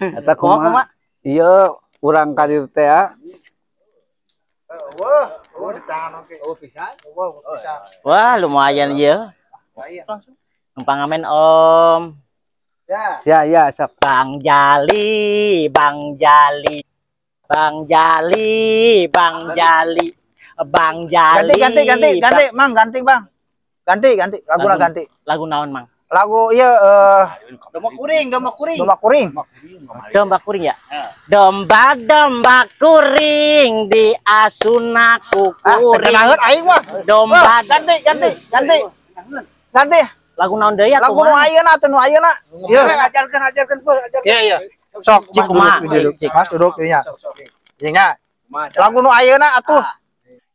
Eta kumaha? Iya, urang ka ditu teh ya. Wah, oh di tangan oke. Oh, pisan. Wah, pisan. Wah, lumayan ya. Langsung. Numpang ngamen, Om. Ya. Ya, ya, sok. Bang Jali, Bang Jali. Bang Jali, Bang Jali. Bang Jali. Ganti, ganti, ganti, ganti, Mang, ganti, Bang. Ganti, ganti. Lagu lah ganti. Lagu naon, Mang? Lagu iya Domba kuring, domba kuring. Domba kuring. Domba kuring ya? Domba domba kuring di asuna ku Ah, kuring. teu aing mah. Domba Wah, ganti, ganti, ganti. Ganti. Lagu naon deui atuh, Lagu nu Mang? ayeuna atuh nu ayeuna. Iya. Ajarkan, ajarkan, ajarkan. Iya, iya. Sok, Cik Mas kumaha? duduk, duduk. Cik. Mas duduk dinya. Iya nya. Lagu nu ayeuna atuh.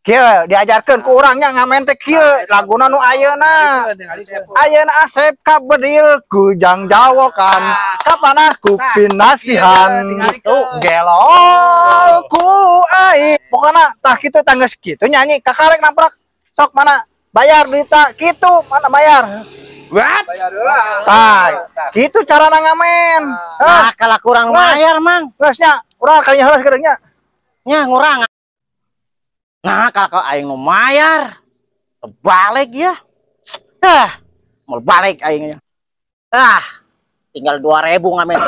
Kieu diajarkeun ku urang nya ngamen teh kieu, laguna nu ayeuna. Ayeuna asep ka bedil ku jangjawokan, kapanah ku pinasihan. Gelol ku aing. Pokona tah kitu tangges kitu nyanyi kakarek namprak. Sok mana bayar duita kitu mana bayar. What? Tah, kitu cara ngamen. Nah, kalau kurang Mas. bayar, Mang. Geus nya, urang kalinya heula sekarang nya. Nya ngurang. Nah, kalau aing nu mayar. Balik ya. Ah, mau balik aing. Ah, tinggal 2000 ngamen.